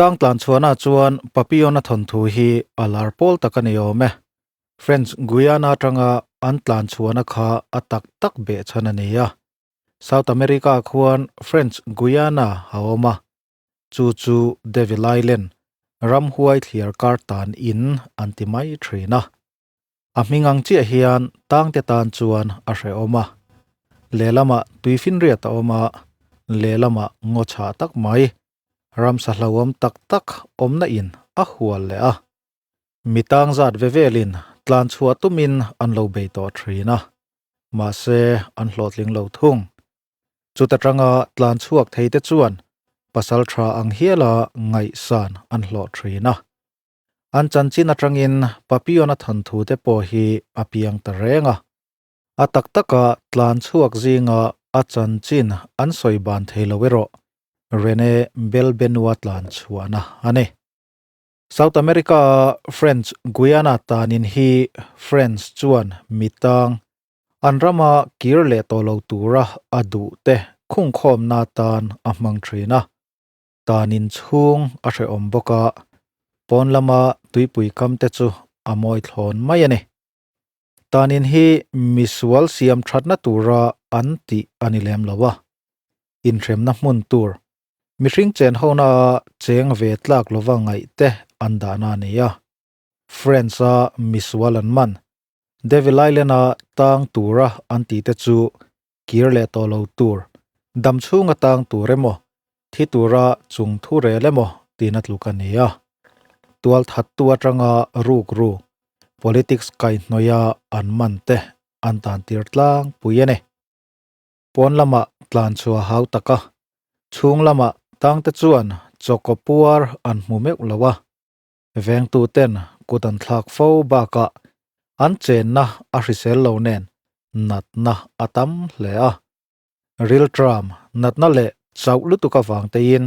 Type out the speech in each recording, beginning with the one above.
Tang tlan chhuahna chuan Papillon-a thawnthu hi a lar pawl tak a ni awm e. French Guiana atanga an tlan chhuahna kha a tak tak behchhan a ni a. South America khuan French Guiana a awm a, chu chu Devil Island, ramhuai thliar kar tan in an ti mai thin a. A hming ang chiah hian tangte tan chuan a hrehawm a, lehlamah tuifinriat a awm a, lehlamah ngaw chhah tak mai, ramsa hlauhawm tak tak awmna in a hual leh a. Mi tang zat ve velin tlan chhuah tumin an lo bei tawh thin a, mahse an hlawhtling lo thung. Chuta tanga tlan chhuak thei te chuan pasal tha ang hiala ngaihsan an hlawh thin a. An chanchin atangin Papillon-a thanthu te pawh hi a piang ta reng a. A tak taka tlan chhuak zinga a chanchin an sawi ban thei lo erawh Rene Belbenua tlan chhuahna a ni. South America-a French Guiana tanin hi French chuan mitang an rama kir leh tawh lo tura a duh te khungkhawmna atan a hmang thin a. Tanin chhung a hrehawm bawk a, pawn lama tuipui kam te chu a mawi thlawn mai a ni. Tanin hi misual siam thatna tura an tih a ni lem lo a, inhremna hmun tur Mihring chen hona a cheng ve tlak lova ngaih te an dahna a ni a. France-a misual an man, Devil Island-a tang tura an tih te chu kir leh tawh lo tur, dam chhunga tang tur emaw, thi tura chung thu rel emaw tiin a tluk a ni a. Tual thattu atanga rukru, politics kaihhnawih a an man te an tan tir tlangpui a ni. Pawn lamah tlan chhuah hau tak a, chhung lamah tangte chuan chawkaw puar an hmu meuh lo a, vengtuten kut an thlak fo bakah an chenna a hrisel lo nen natna a tam hle a. Riltram natna leh chauh lutuk avang teiin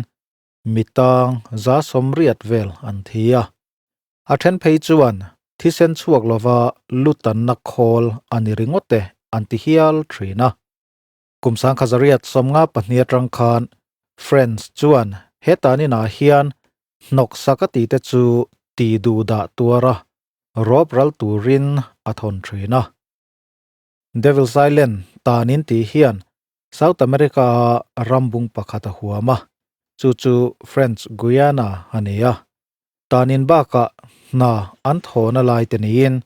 mi tang 180 vel an thi a. A then phei chuan thisen chhuak lova lutanna khawl a ni ringawt e an ti hial thin a. Kum 1952 atang khan French chuan he taninah hian hnawksak a tihte chu ti duhdah tuara rawp ral turin a thawn thin a. Devil's Island tanin tih hian South America-a rambung pakhat a huam a, chu chu French Guiana a ni a. Tanin bakah hna an thawhna lai te niin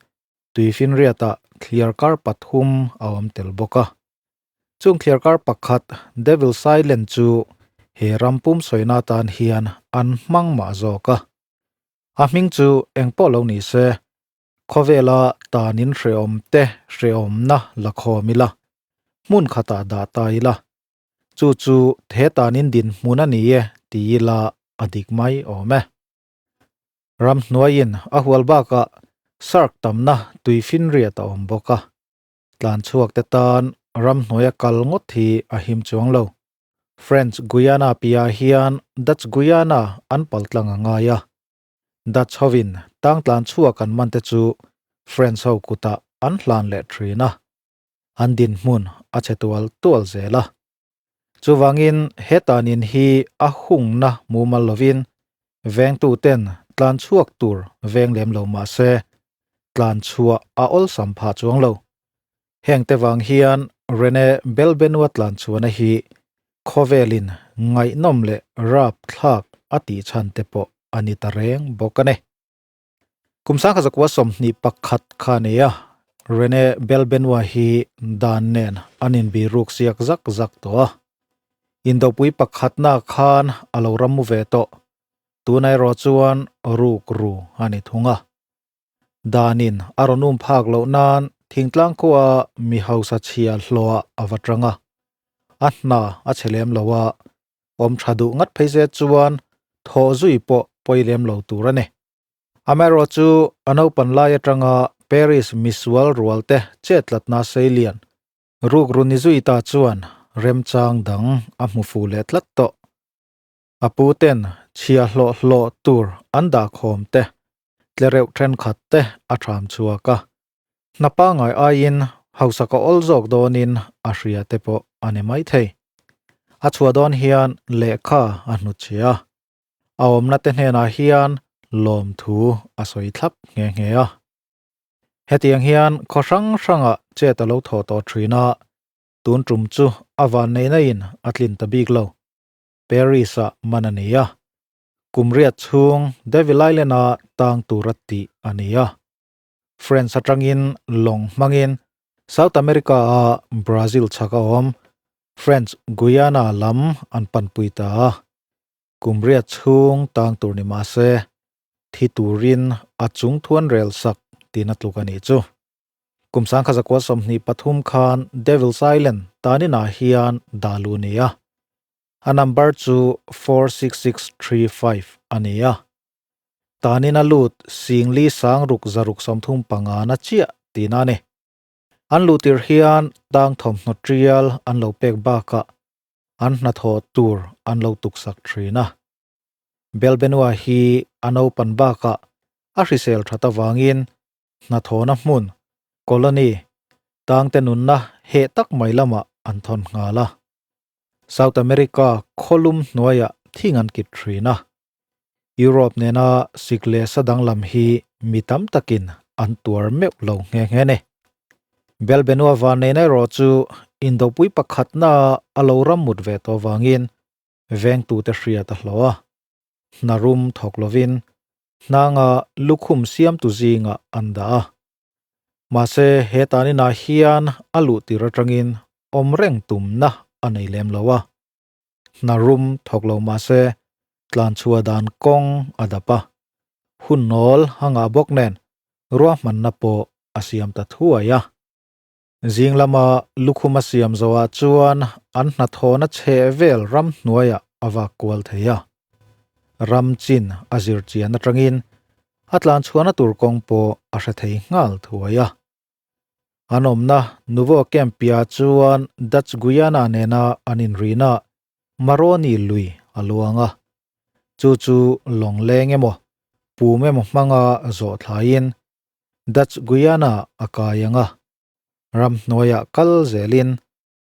tuifinriatah thliarkar pathum a awm tel bawk a. Chung thliarkar pakhat Devil's Island chu he ram pum sawina atan hian an hmang mah zawk a. A hming chu engpawh lo ni se, Khawvela tanin hrehawm te hrehawmna la khawm ila, hmun khatah dah ta ila, chu chu he tanin dinhmun a ni e ti ila a dik mai awm e. Ramhnuaiin a hual bakah shark tamna tuifinriat a awm bawk a, tlan chhuak te tan ramhnuaia kal ngawt hi a him chuang lo. French Guiana piah hian Dutch Guiana an paltlang a ngai a, Dutch hovin tangtlan chhuak an man te chu French ho kutah an hlan leh thin a, an dinhmun a che tual tual zel a. Chuvangin he tanin hi a hungna mumal lovin vengtuten tlan chhuak tur veng lem lo mah se, tlan chhuah a awlsam phah chuang lo. Heng te vang hian Rene Belbenua tlan chhuahna hi khawvelin ngaihnawm leh rap thlak a tih chhan te pawh a ni ta reng bawk a ni. Kum 1921 kha a ni a, Rene Belbenua hi dan nen an inbiruk siak zak zak tawh a. Indopui pakhatna khan a lo ram mu ve tawh. Tuna erawh chuan rukru a ni thung a. Danin a rawn um phak loh nan thingtlang khua mi hausa chhia hlawhah a va tang a, a hna a chhe lem lo a, awm tha duh ngat phei se chuan thawh zui pawh pawi lem lo tur a ni. Amaherawh chu a naupan lai atanga Paris misual rual te chetlatna seilian rukru ni zui ta chuan remchang dang a hmu fuh leh tlat tawh. A pu ten chhia hlawh hlawh tur an dah khawm te, tlereuh thenkhat te a tham chhuak a. Hna pangngai aiin hausak a awl zawk dawnin a hria te pawh a ni maithei. A chhuah dawn hian lehkha a hnutchhia a. A awmna te hnenah hian lawmthu a sawi thlap nghe nghe a. Hetiang hian khaw hrang hrangah chet a lo thaw tawh thin a, tun tum chu a vanneihna in a tlin ta bik lo. Paris-ah man a ni a, kum riat chhung Devil Island-a tang tura tih a ni a. France atangin lawng hmangin South America-a Brazil chhak a awm French Guiana lam an panpui ta a. Kum riat chhung tang tur ni mah se, thi turin a chung thuan rel sak tiin a tluk a nih chu. Kum 1923 khan Devil's Island taninah hian dah luh a ni a. A number chu 46635 a ni a. Tanin a lut singli sang ruk zaruk 35 na chiah tiin a ni. An luh tirh hian tang thawmhnaw tial an lo pek bakah an hnathawh tur an lo tuksak thin a. Belbenua hi a naupan bakah a hrisel that avangin hnathawhna hmun, colony, tangte nunna heh tak mai lamah an thawn nghal a. South America khawlum hnuaiah thing an kit thin a. Europe nena sik leh sa danglam hi mi tam takin an tuar meuh lo nghe nghe ni. Belbenua vanneihna erawh chu indopui pakhatna a lo ram mut ve tawh vangin vengtute hriat a hlawh a. Hna rum thawk lovin hnanga lukhum siamtu zingah an dah a. Mahse he taninah hian a luh tir atangin awm reng tumna a nei lem lo a. Hna rum thawk lo mahse tlan chhuah dan kawng a dap a. Hun nawl a ngah bawk nen ruahmanna pawh a siam ta thuai a. Zing lama lukhum a siam zawhah chuan an hnathawhna chheh vel ram hnuaiah a vak kual thei a. Ram chin a zir chian atangin a tlan chhuahna tur kawng pawh a hre thei nghal thuai a. An awmna Nouveau Camp piahah chuan Dutch Guiana nena an inrina Maroni lui a luang a. Chu chu lawng leng emaw, pum emaw hmanga zawh thlaiin Dutch Guiana a kai ang a. Ramhnuaiah kal zelin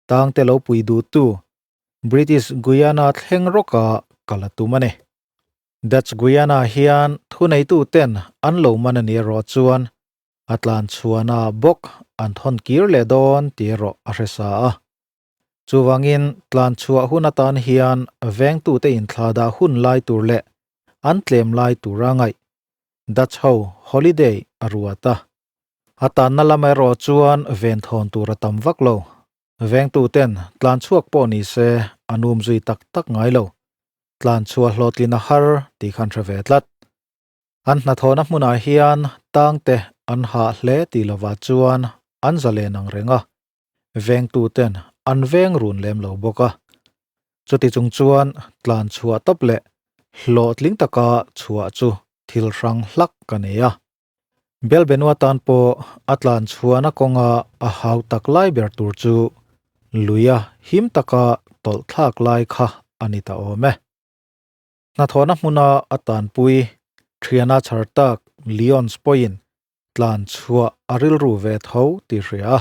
tangte lo pui duhtu British Guiana thleng rawka kal a tum a ni. Dutch Guiana hian thuneituten an lo man a ni erawh chuan a tlan chhuahna bawk an thawn kir leh dawn tih erawh a hre sa a. Chuvangin tlan chhuah hun atan hian vengtute inthladah hun lai tur leh an tlem lai tura ngaih Dutch ho holiday a ruat a. A tanna lam erawh chuan venthawn tur a tam vak lo. Vengtuten tlan chhuak pawh ni se an um zui tak tak ngai lo. Tlan chhuah hlawhtlin a har tih khan hre ve tlat. An hnathawhna hmunah hian tangte an hah hle tih lovah chuan an zalen ang reng a, vengtuten an veng run lem lo bawk a. Chuti chung chuan tlan chhuah tawp leh hlawhtling taka chhuah chu thil hrang hlak ka nei a. Belbenua tan pawh a tlan chhuahna kawnga a hau tak lai ber tur chu luia him taka tawlh thlak lai kha a ni ta awm e. Hnathawhna hmuna a tanpui thiana chhar tak Lyons pawhin tlan chhuah a rilru ve tho tih hria a,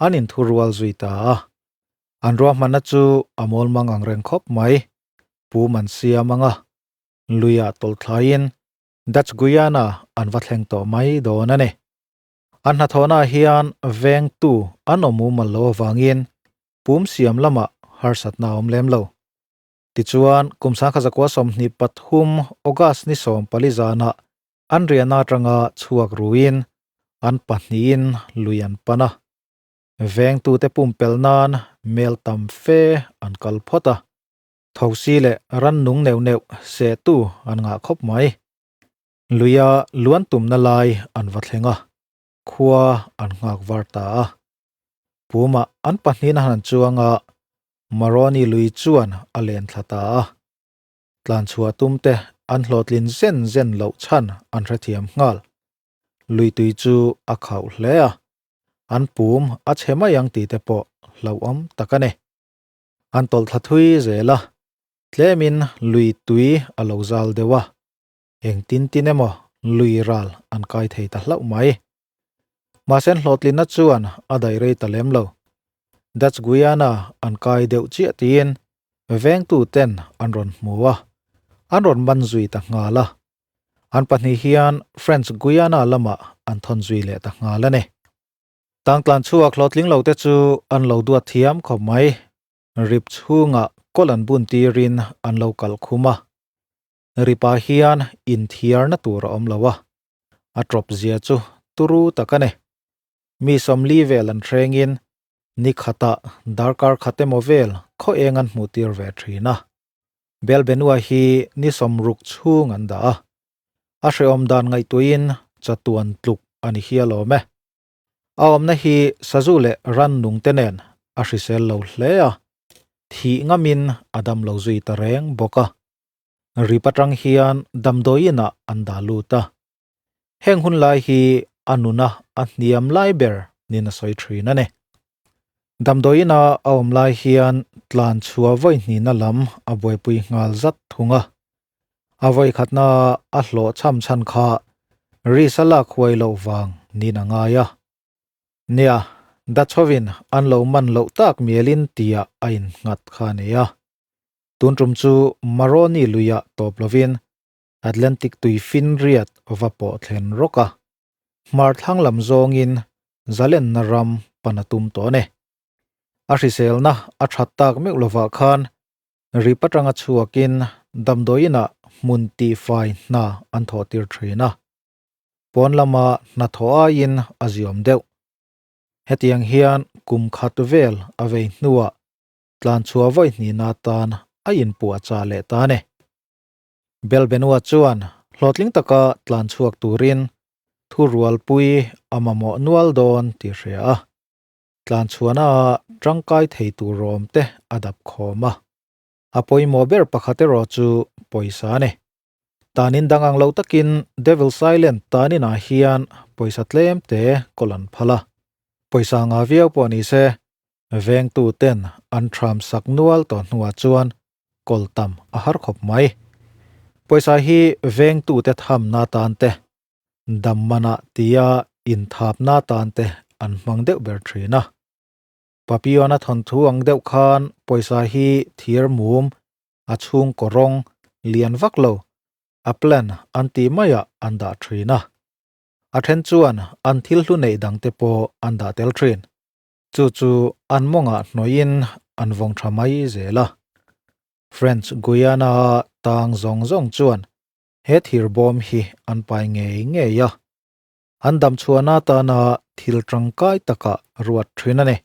an inthurual zui ta a. An ruahmanna chu a mawlmang ang reng khawp mai, Pu Mansiam anga luiah tawlh thlaiin Dutch Guiana an va thleng tawh mai dawn a ni. An hnathawhnaah hian vengtu an awm mumal lo avangin pum siam lamah harsatna a awm lem lo. Tichuan, kum 1923 August ni 14 zanah an riahna atanga chhuak ruin an pahnihin lui an pan a. Vengtute pumpelh nan mel tam fe an kal phawt a. Thosi leh rannung neuh neuh sehtu an ngah khawp mai. Luia luan tumna lai an va thleng a, khua an nghak var ta a. Pumah an pahnihin a han chuang a, Maroni lui chuan a len thla ta a. Tlan chhuah tumte an hlawhtlin zen zen loh chhan an hrethiam nghal. Lui tui chu a khauh hle a, an pum a chhe mai ang tih te pawh hlauhawm tak a ni. An tawlh thla thui zel a, tlemin lui tui a lo zal deuh a, Engtin tin emaw lui ral an kai thei ta hlauh mai. Mahse an hlawhtlinna chuan a daih rei ta lem lo. Dutch Guiana an kai deuh chiah tiin vengtu ten an rawn hmu a. An rawn man zui ta nghal a. An pahnih hian French Guiana lamah an thawn zui leh ta nghal a ni. Tangtlan chhuak hlawhtling lo te chu an lo duat thiam khawp mai. Rip chhungah kawl an bun tirin an lo kalh khum a. Ripah hian inthiarna tur a awm lo a, a tawp zia chu turu tak a ni. Mi sawmli vel an hrengin ni khatah darkar khat emaw vel khaw eng an hmuh tir ve thin a. Belbenua hi ni sawmruk chhung an dah a, a hrehawm dan ngaihtuahin chatuan tluk a ni hial awm e. A awmna hi sazu leh rannung te nen a hrisel lo hle a, thih ngamin a dam lo zui ta reng bawk a. Rip atang hian damdawiin ah an dah lut a. Heng hun lai hi a nuna a hniam lai ber nin a sawi thin a ni. Damdawiin a a awm lai hian tlan chhuah vawi hnihna lam a buaipui nghal zat thung a. A vawi khatna a hlawh chham chhan kha Risa lak huai loh vang nin a ngai a. Nia, Dachhovin an lo man loh tak mialin tia a innghat kha a ni a. Tun tum chu Maroni luiah tawp lovin Atlantic tui finriat va pawh thlen rawk a, hmar thlang lam zawngin zalenna ram pan a tum tawh a ni. A hriselna a that tak meuh lovah khan rip atanga chhuakin damdawiinah hmun tihfai hna an thawh tir thin a. Pawn lama hnathawh aiin a ziawm deuh. Hetiang hian kum khat vel a vei hnuah tlan chhuah vawi hnihna atan a inpuah chah leh ta a ni. Belbenua chuan hlawhtling taka tlan chhuak turin thu rualpui a mamawh nual dawn tih hria a, tlan chhuahna ah tangkai thei tur rawm te a dap khawm a. A pawimawh ber pakhat erawh chu pawisa a ni. Tanin dang ang lo takin Devil's Island taninah hian pawisa tlem te kawl an phal a. Pawisa nga viau pawh ni se, vengtu ten an thram sak nual tawh hnuah chuan kawl tam a har khawp mai. Pawisa hi vengtu te thamna tan te, dam manah tia inthapna tan te an hmang deuh ber thin a. Papillon-a thawnthu ang deuh khan pawisa hi thir mum a chhungkaw rawng lian vak lo, a plan an tih maiah an dah thin a. A then chuan an thil hlu neih dangte pawh an dah tel thin. Chu chu an mawngah hnawhin an vawng tha mai zel a. French Guiana-a tang zawng zawng chuan he thir bawm hi an pai ngei ngei a. An damchhuahna atana thil tangkai takah ruat thin a ni.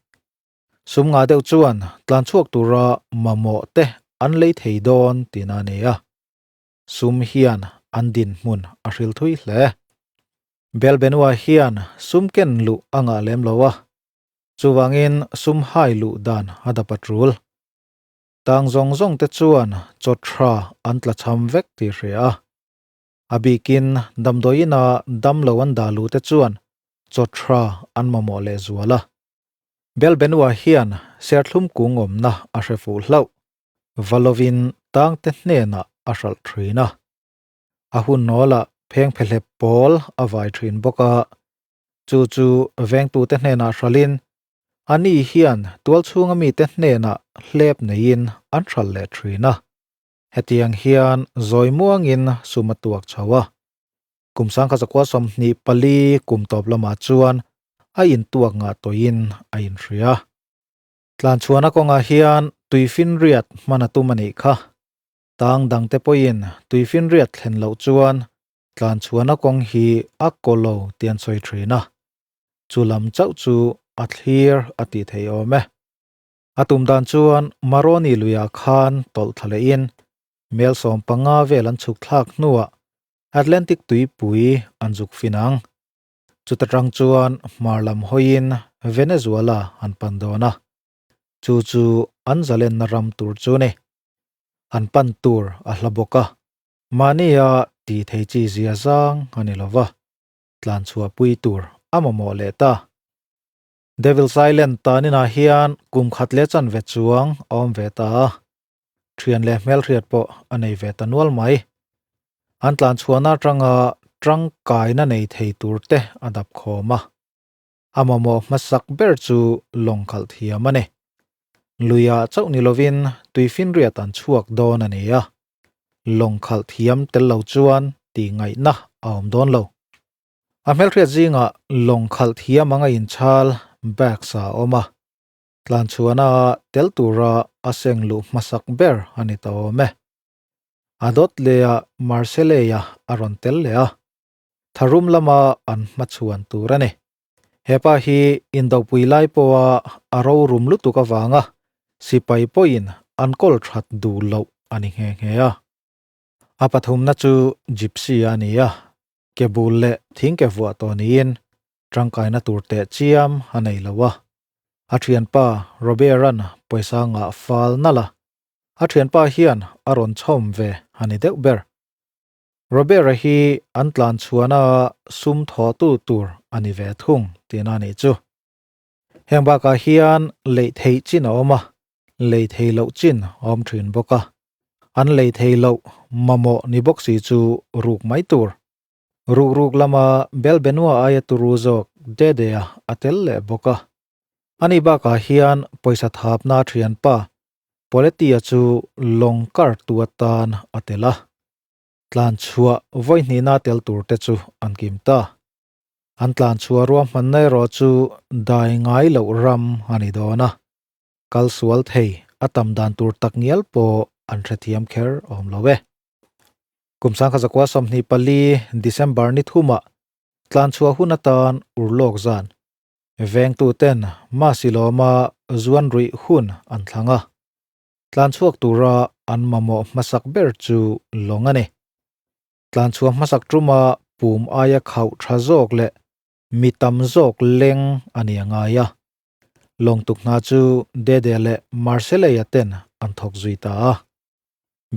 Sum ngah deuh chuan tlan chhuak tura mamawh te an lei thei dawn tihna a ni a. Sum hian an dinhmun a hril thui hle. Belbenua hian sum ken luh a ngah lem lo a, chuvangin sum hai luh dan a dap a tul. Tang zawng zawng te chuan chaw tha an tla cham vek tih hria a. A bikin damdawiina damlo an dah luh te chuan chaw tha an mamawh lehzual a. Belbenua hian serthlum kung awmna a hre fuh hlauh. Va lovin tangte hnenah a hralh thin a. A hun nawlah pheng phehlep pawl a vai thin bawk a. Chu chu vengtute hnenah hralhin ani hian tualchhunga mite hnenah hlep neiin an hralh leh thin a. Hetiang hian zawi muangin sum a tuak chho a. Kum sangkhat zakua 24 kum tawp lamah chuan a intuak ngah tawhin a inhria. Tlanchhuahna kawngah hian tuifinriat hman a tum a nih kha. Tang dangte pawhin tuifinriat thlen loh chuan tlanchhuahna kawng hi a kaw lo tih an sawi thin a. Chu lam chauh chu a thlir a tih theih awm e. A tum dan chuan Maroni luiah khan tawlh thla lehin mel 15 vel an chhuk thlak hnuah Atlantic tuipui an zuk fin ang. Chuta tang chuan hmar lam hawiin Venezuela an pan dawn a. Chu chu an zalenna ram tur chu ni. An pan tur a hla bawk a. Mahnia tih thei chi zia zang a ni lo va, tlan chhuahpui tur a mamawh leh ta. Devil's Island taninah hian kum khat leh chanve chuang a awm ve ta a. Thian leh hmelhriat pawh a nei ve ta nual mai. An tlan chhuahna atanga tangkaina nei thei tur te a dap khawm a. A mamawh hmasak ber chu lawng khalh thiam a ni. Luiah chauh ni lovin tuifinriat an chhuak dawn a ni a. Lawng khalh thiam tel lo chuan tih ngaihna a awm dawn lo. A hmelhriat zingah lawng khalh thiam anga inchhal bags a awm a, tlanchhuahna tel tura a seng luh hmasak ber a ni ta awm e. A dawt lehah Marcellea a rawn tel leh a, tharum lama an hmachhuan tur a ni. Hepa hi indopui lai pawha a rorum lutuk avanga sipai pawhin an kawl that duh loh a ni nghe nghe a. A pathumna chu Gypsy a ni a, ke bul leh thing ke vuah tawh niin tangkaina tur teh chiam a nei lo a. A thianpa Robert-a'n pawisa ngah fal nalh a, a thianpa hian a rawn chhawm ve a ni deuh ber. Robert-a hi an tlan chhuahna sum thawhtu tur a ni ve thung tihna a nih chu. Heng bakah hian leih theih chin a awm a, lei thei loh chin a awm thin bawk a. An lei thei loh mamawh ni bawk si chu ruk mai tur. Ruk ruk lama Belbenua aia turu zawk Dede-a a tel leh bawk a. Ani bakah hian pawisa thapna thianpa Poletia chu lawng kar tu atan a tel a. Tlan chhuah vawi hnihna tel tur te chu an kim ta. An tlan chhuah ruahmanna erawh chu dai ngai loh ram a ni dawn a, kal sual thei a tam dan tur tak ngial pawh an hrethiam kher awm lo e. Kum sangkha zakua 24 December ni thumah tlan chhuah hun atan urlawk zan vengtuten Masilawma zuan ruih hun an thlang a, tlan chhuak tura an mamawh hmasak ber chu lawng a ni. Tlanchhuah hmasak tuma pum aia khauh tha zawk leh mi tam zawk leng a ni a ngai a. Lawngtuk hna chu Dede leh Marcellea ten an thawk zui ta a.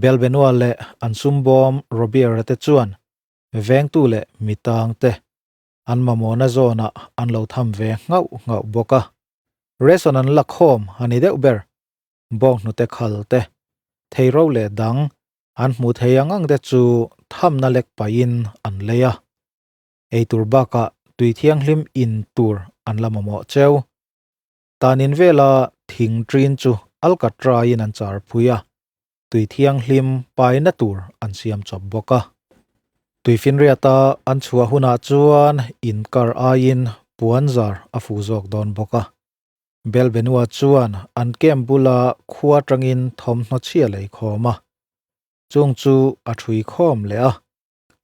Belbenua leh an sumbawm Robiera te chuan vengtu leh mi tang te an mamawhna zawnah an lo tham ve nghauh nghauh bawk a. Reson an la khawm a ni deuh ber. Bawnghnute khal te, theiro leh dang An hmuh thei ang ang te chu thamna lek pahin an lei a, eitur bakah tui thianghlim in tur an la mamawh cheu. Tanin vela thing ṭin chu alkatraiin an char phui a, tui thianghlim paina tur an siam chawp bawk a. Tuifinriata an chhuah hunah chuan inkar aiin puanzar a fuh zawk dawn bawk a. Belbenua chuan an camp bula khua atangin thawmhnaw chhia lei khawm a, chung chu a thui khawm leh a,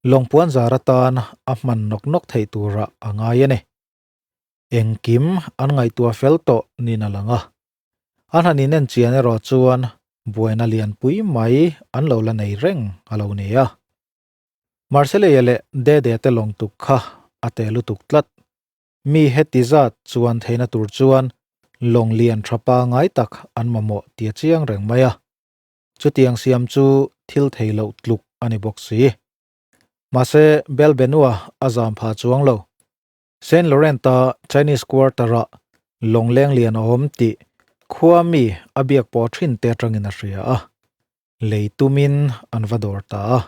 lawngpuan zar atan a hman nawk nawk theih turah a ngai a ni. Engkim an ngaihtuah fel tawh niin a lang a, an han inen chian erawh chuan buaina lianpui mai an lo la nei reng a lo ni a. Marcellea leh Dede te lawngtuk kha a te lutuk tlat. Mi heti zat chuan theihna tur chuan lawng lian tha pangai tak an mamawh ti a chiang reng mai a. Chutiang siam chu thil thei loh tluk a ni bawk si. Mahse, Belbenua a zam pha chuang lo. Saint Laurent-a Chinese Quarter-ah lawng leng lian a awm tih khua mi a biak pawh thin te atangin a hria a. Lei tumin an va dawr ta a.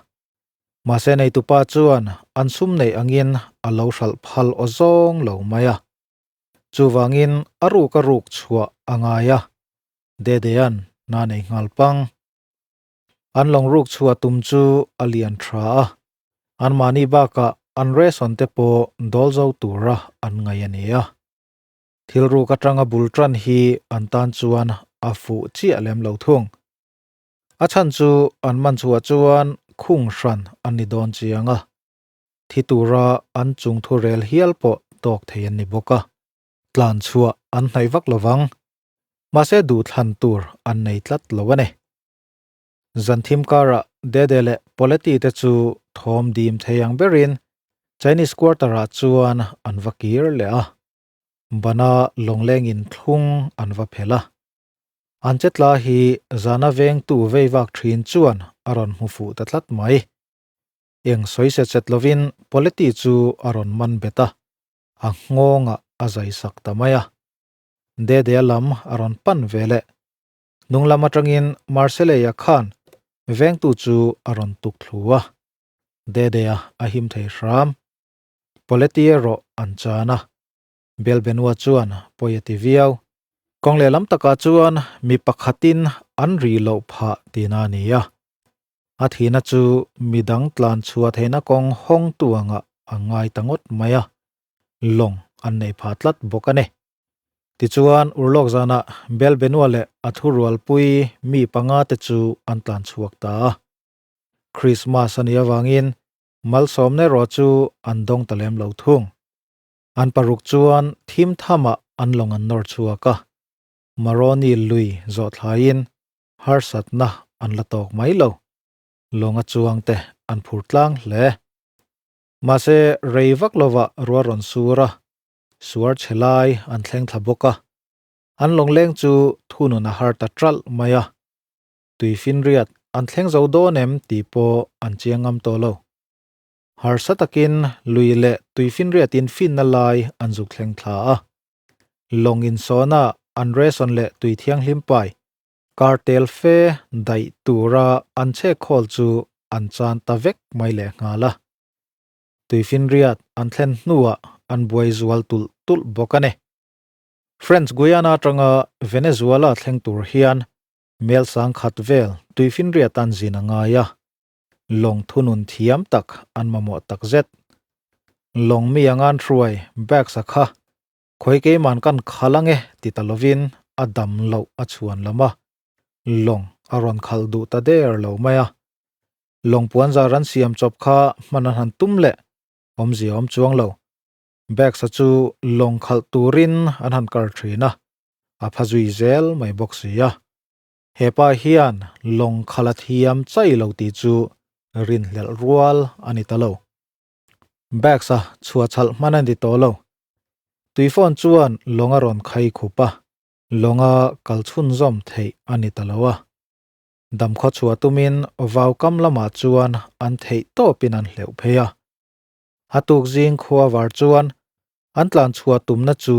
Mahse neitupa chuan an sum neih angin a lo hralh phal aw zawng lo mai a. Chuvangin a ruk a ruk chhuah a ngai a, Dedea'n hna nei nghal pang. An lawng ruk chhuah tum chu a lian tha a, anmahni bakah an ration te pawh dawl zo tura an ngaih a ni a. Thil ruk atanga bul tan hi an tan chuan a fuh chiah lem lo thung. A chhan chu an man chhuah chuan khung hran an ni dawn chiang a, thi tura an chung thu rel hial pawh tawk thei an ni bawk a, tlan chhuah an hnaih vak lo vang. Mahse duhthlan tur an nei tlat lo a ni. Zanthim karah Dede leh Poleti te chu thawm dim thei ang berin Chinese Quarter-ah chuan an va kir leh a, bana lawnglengin thlung an va phelh a. An chetla hi zana vengtu vei vak thin chuan a rawn hmu fuh ta tlat mai. Eng sawi set set lovin Poleti chu a rawn man bet a, a nghawngah a zai sak ta mai a. Dede-a lam a rawn pan ve leh. Hnung lam atangin Marcellea khan vengtu chu a rawn tuk thlu a, Dede-a a him thei hram. Poleti erawh an chan a, Belbenua chuan pawi a ti viau. Kawng lehlam takah chuan mi pakhatin an ri loh phah tihna a ni a. A thihna chu midang tlan chhuah theihna kawng hawngtu angah a ngai ta ngawt mai a, lawng an nei phah tlat bawk a ni. Tichuan, urlawk zanah Belbenua leh a thurualpui mi panga te chu an tlan chhuak ta a. Krismas a nih avangin malsawmna erawh chu an dawng ta lem lo thung. An paruk chuan thim thamah an lawng an nawr chhuak a, Maroni lui zawh thlaiin harsatna an la tawk mai lo. Lawnga chuangte an phur tlang hle. Mahse, rei vak lovah ruah rawn sur a, suar chhe lai an thleng thla bawk a. An lawngleng chu thunun a har ta ṭalh mai a. Tuifinriat an thleng zo dawn em tih pawh an chiang ngam tawh lo. Harsa takin lui leh tuifinriatin finna lai an zuk thleng thla a. Lawng insawna an resawn leh tui thianghlim pai kartel fe daih tura an chhek khawl chu an chan ta vek mai lehnghal a. Tuifinriat an thlen hnuah an buai zual tulh tulh bawk a ni. French Guiana atanga Venezuela thleng tur hian mel sangkhat vel tuifinriat an zin a ngai a, lawng thunun thiam tak an mamawh takzet. Lawng mi anga an hruai bags a kha khawi keiman kan khal ange ti ta lovin a dam loh a chhuan lam a, lawng a rawn khalh duh ta der lo mai a. Lawng puanzar an siam chawp kha hman an han tum leh awmzia awm chuang lo. Bags-a chu lawng khalh turin an han kar thin a, a pha zui zel mai bawk si a. He pa hian lawng khalh a thiam chai lo tih chu rinhlelh rual a ni ta lo. Bags-a chhuah chhalh hman a ni tawh lo. Tui phone chuan lawng a rawn khai khup a, lawnga kal chhunzawm theih a ni ta lo a. Damkhaw chhuah tumin vaukam lamah chuan an theih tawpin an hleuh phei a. A tuk zing khua var chuan an tlan chhuah tumna chu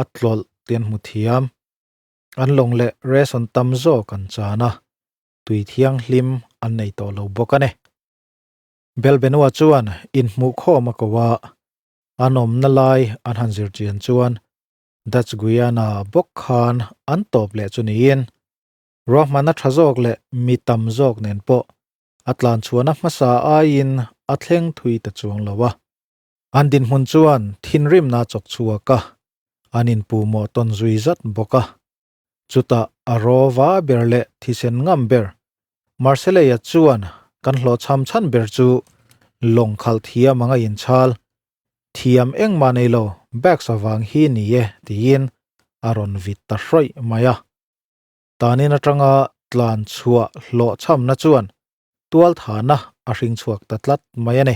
a tlawlh tih an hmu thiam. An lawng leh ration tam zawk an chan a, tui thianghlim an nei tawh lo bawk a ni. Belbenua chuan inhmuhkhawm a ko a, an awmna lai an han zir chian chuan Dutch Guiana bawk khan an tawp leh chu niin Ruahmanna tha zawk leh mi tam zawk nen pawh a tlan chhuahna hmasa aiin a thleng thui ta chuang lo a. An dinhmun chuan thinrimna a chawk chhuak a, an inpuhmawh tawn zui zat bawk a. Chutah a rawva ber leh thisen ngam ber Marcellea chuan kan hlawhchham chhan ber chu lawng khalh thiam anga inchhal thiam engmah nei lo bags avang hi ni e tiin a rawn vit ta hrawih mai a. Tanin atanga tlan chhuah hlawhchhamna chuan tualthana a hring chhuak ta tlat mai a ni.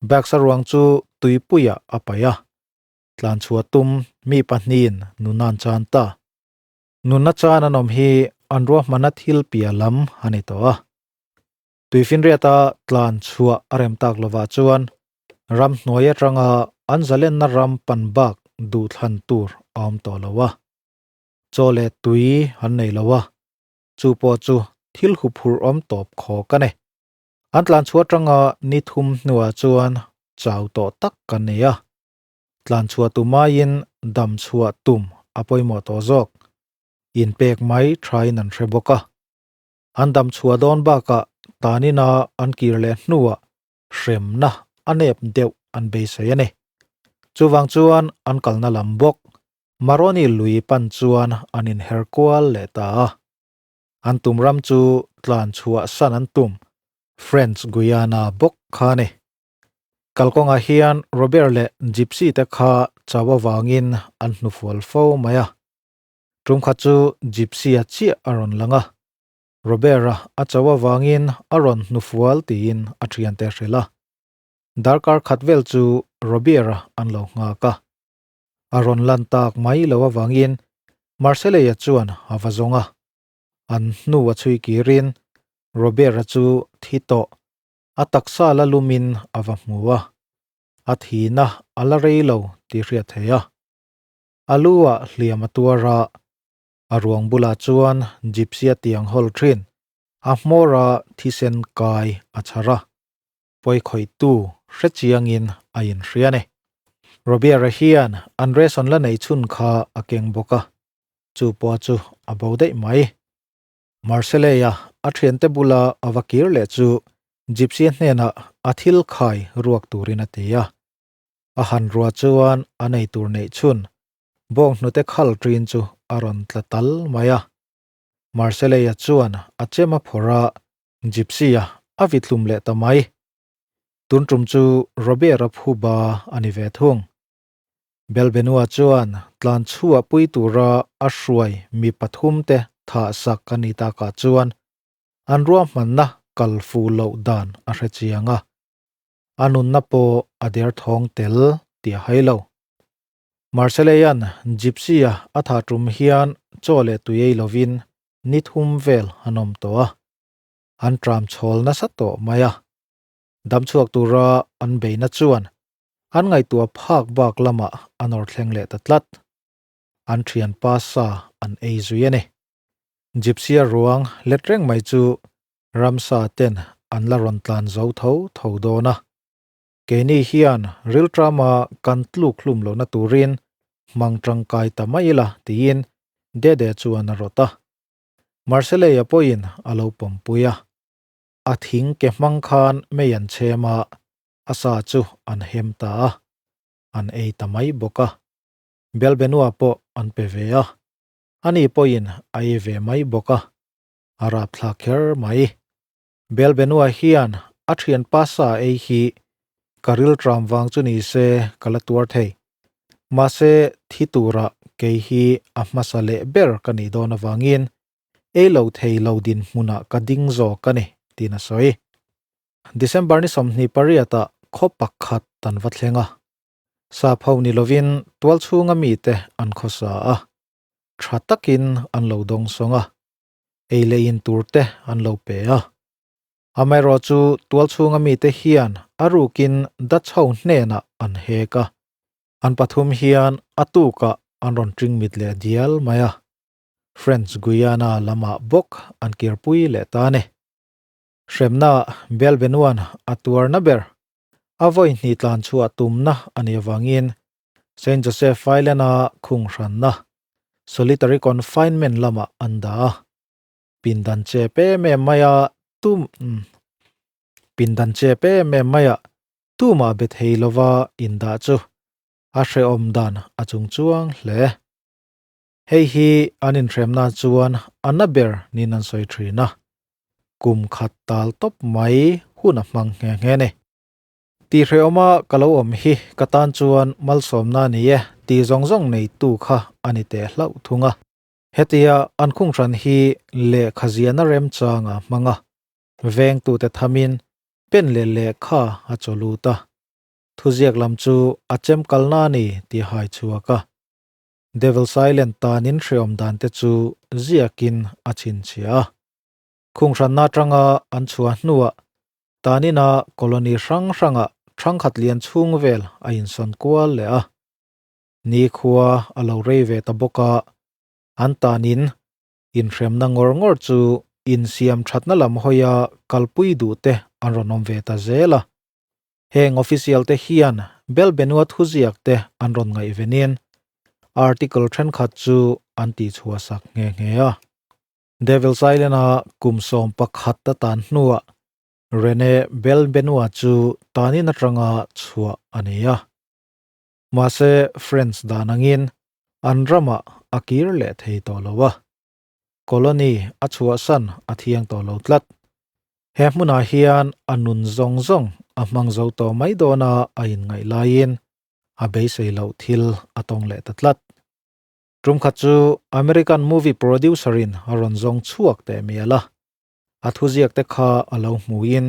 Baksa ruang chu tuipuiah a paih a, tlan chhuah tum mi pahnihin nuna an chan ta. Nunna chan an awm hi an ruahmanna thil piah lam a ni tawh a. Tuifinriata tlan chhuah a rem tak lovah chuan ramhnuai atanga an zalenna ram pan bak duhthlan tur a awm tawh lo a. Chaw leh tui an nei lo a, chu pawh chu thil huphurh awm tawp khawk a ni. An tlan chhuah atanga ni thum hnuah chuan chau tawh tak kan nei a, tlan chhuah tum aiin dam chhuah tum a pawimawh tawh zawk. Inpek mai thain an hre bawk a. An dam chhuah dawn bakah tanina an kir leh hnuah hremna a nep deuh an beisei a ni. Chuvang chuan an kalna lam bawk Maroni lui pan chuan an inher kual leh ta a. An tum ram chu tlan chhuah san an tum French Guiana bawk kha a ni. Kalkawngah hian Robert leh Gypsy te kha chau avangin an hnufual fo mai a. Tum khat chu Gypsy-a chiah a rawn lang a. Robert-a a chau avangin a rawn hnufual tiin a thiante a hrilh a. Darkar khat vel chu Robert-a an lo nghak a. A rawn lan tak mai lo avangin Marcellea chuan a va zawng a. An hnu a chhui kirin Robert-a chu thi tawh a taksa la lumin a va hmu a. A thihna a la rei lo tih hriat theih a. A lu ah hliam a tuar a, a ruang bulah chuan gypsy-a tiang hawl thin a hmawra thisen kai a chhar a. Pawikhawihtu hre chiangin a inhria a ni. Robiera hian an ration la nei chhun kha a keng bawk a, chu pawh chu a bo daih mai. Marcellea a thiante bula a va kir leh chu Gypsy hnenah a thil khai ruak turin a ti a. A han ruah chuan a nei tur neih chhun bawng hnute khal ṭin chu a rawn tla tal mai a. Marcellea chuan a chem a phawrh a, Gypsy-a a vithlum leh ta mai. Tun ṭum chu Robert-a phuba a ni ve thung. Belbenua chuan tlan chhuah pui tura a hruai mi pathumte thah sak a ni takah chuan an ruahmanna kal fuh loh dan a hre chiang a, a nunna pawh a derthawng tel tih a hai lo. Marcellaian Gypsy-a a thah tum hian chaw leh tui ei lovin ni thum vel an awm tawh a, an tram chhawl nasa tawh mai a. Damchhuak tura an beihna chuan an ngaihtuah phak bak lamah a nawr thleng leh ta tlat. An thianpa sa an ei zui a ni. Gypsy-a ruang let reng mai chu ramsa ten an la rawn tlan zo tho tho dawn a. Keini hian rilṭama kan tluk hlum lohna turin hmang ṭangkai ta mai ila tiin Dede chuan a rawt a. Marcellea pawhin a lo pawmpui a. A thing ke hmang khan mei an chhem a, a sa chu an hem ta a, an ei ta mai bawk a. Belbenua pawh an pe ve a, ani pawhin a ei ve mai bawk a, a rapthlak kher mai. Belbenua hian a thianpa sa ei hi ka rilṭam vang chu ni se ka la tuar thei. Mahse, thi tura kei hi a hmasa leh ber ka nih dawn avangin ei lo thei lo dinhmunah ka ding zawk a ni, tiin a sawi. December ni 28 ah khaw pakhat an va thleng a. Sap ho ni lovin tualchhunga mite an khawsa a, tha takin an lo dawng sawng a. ei leh in tur te an lo pe a. Amaherawh chu tualchhunga mite hian a rukin Dutch ho hnenah an hek a, an pathum hian a tukah an rawn ṭing mit leh dial mai a. French Guiana lamah bawk an kirpui leh ta a ni. Hremna Belbenuan a tuarna ber, a vawi hnih tlan chhuah tumna a nih avangin Saint Joseph Island-a khung hranna, solitary confinement lamah an dah a. Pindan chep em em maia tum Pindan chep em em maia tumah be thei lova indah chu a hrehawm dan a chung chuang hle. Hei hi an inhremna chuan a na ber niin an sawi thin a, kum khat tal tawp mai hun a hmang nghe nghe a ni. Tihhrehawma ka lo awm hi ka tan chuan malsawmna a ni e tih zawng zawng neitu kha a ni teh hlauh thung a. Hetia an khunghran hi lehkha ziahna remchanga hmang a, vengtute thamin pen leh lehkha a chaw lut a. Thuziak lam chu a chem kalna a ni tih hai chhuak a. Devil's Island tanin hrehawm dante chu ziakin a chhinchhiah a. Khunghranna atanga an chhuah hnuah Tanina colony hrang hrangah ṭhangkhat lian chhung vel a insawn kual leh a. Nikhua a lo rei ve ta bawk a, an tanin inhremna ngawr ngawr chu insiam ṭhatna lam hawia kalpui duh te an rawn awm ve ta zel a. Heng official te hian Belbenua thuziak te an rawn ngaihvenin article ṭhenkhat chu an tihchhuahsak nghe nghe a. Devil's Island-a kum 11 atan hnuah Rene Belbenua chu tanin atanga chhuah a ni a. Mahse, French dan angin an ramah a kir leh thei tawh lo a. Colony a chhuahsan a thiang tawh lo tlat. He hmunah hian a nun zawng zawng a hmang zo tawh mai dawna a inngaih laiin a beisei loh thil a tawng leh ta tlat. Tum khat chu American movie producer in a rawn zawng chhuak teh mial a, a thuziak te kha a lo hmuin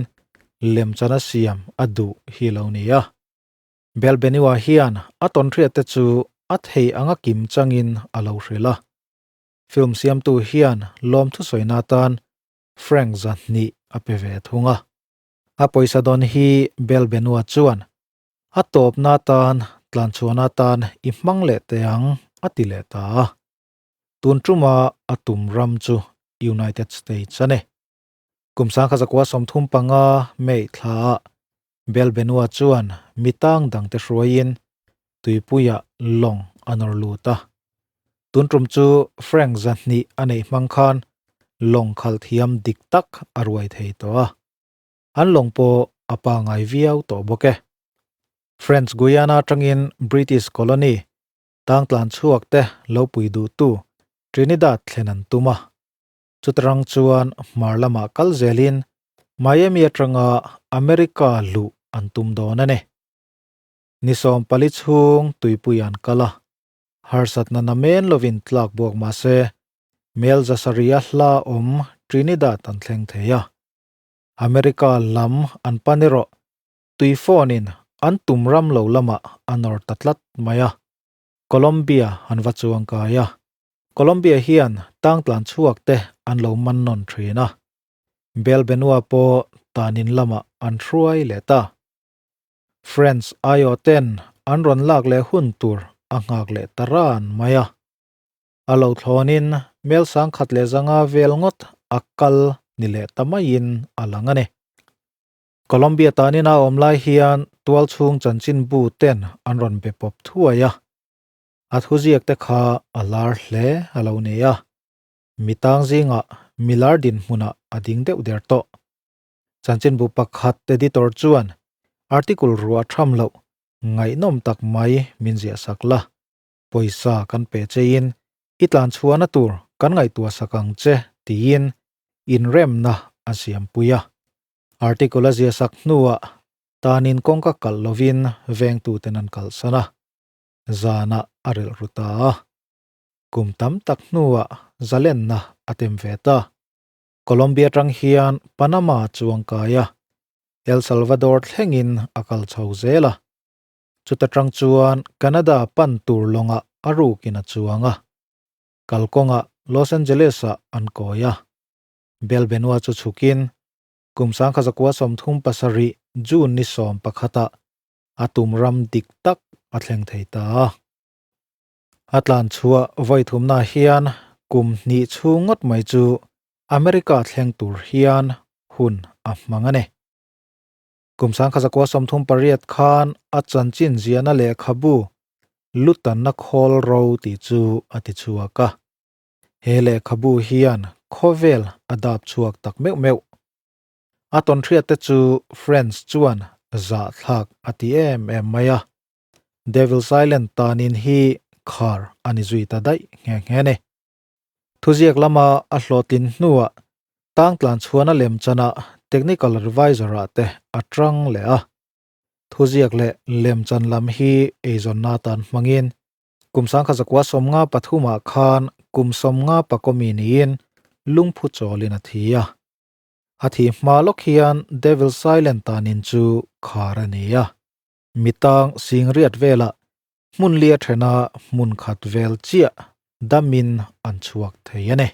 lemchan a siam a duh hi lo ni a. Belbenua hian a tawnhriat te chu a thei anga kim changin a lo hrilh a. Film siamtu hian lawmthu sawina atan franc 200 a pe ve thung a. A pawisa dawn hi Belbenua chuan A tawpna atan, tlanchhuahna atan i hmang leh teh ang, a ti leh ta a. Tun tuma a tum ram chu United States a ni. Kum 1935 May thlaah Belbenua chuan mi tang dangte hruaiin tuipuiah lawng a nawr lut a. Tun tum chu franc 200 a neih hmang khan lawng khalh thiam dik tak a ruai thei tawh a. An lawng pawh a pangai viau tawh bawk e. French Guiana atangin British colony tangtlan chhuak te lo pui duhtu Trinidad thlen an tum a. Chutarang chuan hmar lamah kal zelin Miami atanga America luh an tum dawn a ni. Ni 14 chhung tuipui an kal a, harsatna namen lovin tlak buak mah se Mel zasaria hla awm Trinidad an thleng thei a. America lam an pan erawh tui phone in an tum ram lo lamah a nawr ta tlat mai a. Colombia an va chuang kai a. Colombia hian tangtlan chhuak te an lo man nawn thin a. Bel Benua pawh tanin lamah an hruai leh ta. French aiawh ten an rawn lak leh hun tur a nghak leh ta ran mai a. A lo thlawnin mel 1100 vel ngawt a kal ni leh ta maiin a lang a ni. Colombia tanin a awm lai hian tual chhung chanchin bu ten an rawn be pawp thuai a. A thuziak te kha a lar hle a lo ni a. Mi tang zingah milar dinhmunah a ding deuh der tawh. Chanchinbu pakhat editor chuan article ruah tham loh ngaihnawm tak mai min ziah sak la, pawisa kan pe chein i tlan chhuahna tur kan ngaihtuah sak ang che tiin inremna a siampui a. Article a ziah sak hnuah tanin kawngka kalh lovin vengtuten an kalhsan a, zanah a relh ru ta a. Kum tam tak hnuah zalenna a tem ve ta. Colombia tang hian Panama chuang kai a, El Salvador thlengin a kal chho zel a. Chuta tang chuan Canada pan tur lawngah a rukin a chuang a. Kalkawngah Los Angeles-ah an kawi a. Bel Benua chu chhukin kum 1937 June ni 11ah a tum ram dik tak a thleng thei ta a. A tlan chhuah vawi thumna hian kum hnih chhung ngawt mai chu America thleng tur hian hun a hmang a ni. Kum 1938 khan a chanchin ziahna lehkhabu Lutanna Khawl Ro tih chu a ti chhuak a. He lehkhabu hian khawvel a dap chhuak tak meuh meuh. A tawnhriat te chu French chuan zahthlak a ti em em mai a. Devil's Island tanin hi khar a ni zui ta daih nghe nghe ni. Thuziak lama a hlawhtlin hnuah tangtlan chhuana lemchana technical advisor-ah te a tang leh a. Thuziak leh lemchan lam hi eizawnna atan hmangin kum 1953 khan kum 50 pakawmi niin lungphu chawlin a thi a. A thi hma lawk hian Devil's Island tanin chu khar a ni a. Mitang singriat velah hmun lia thena hmun khat vel chiah damin an chhuak thei a ni.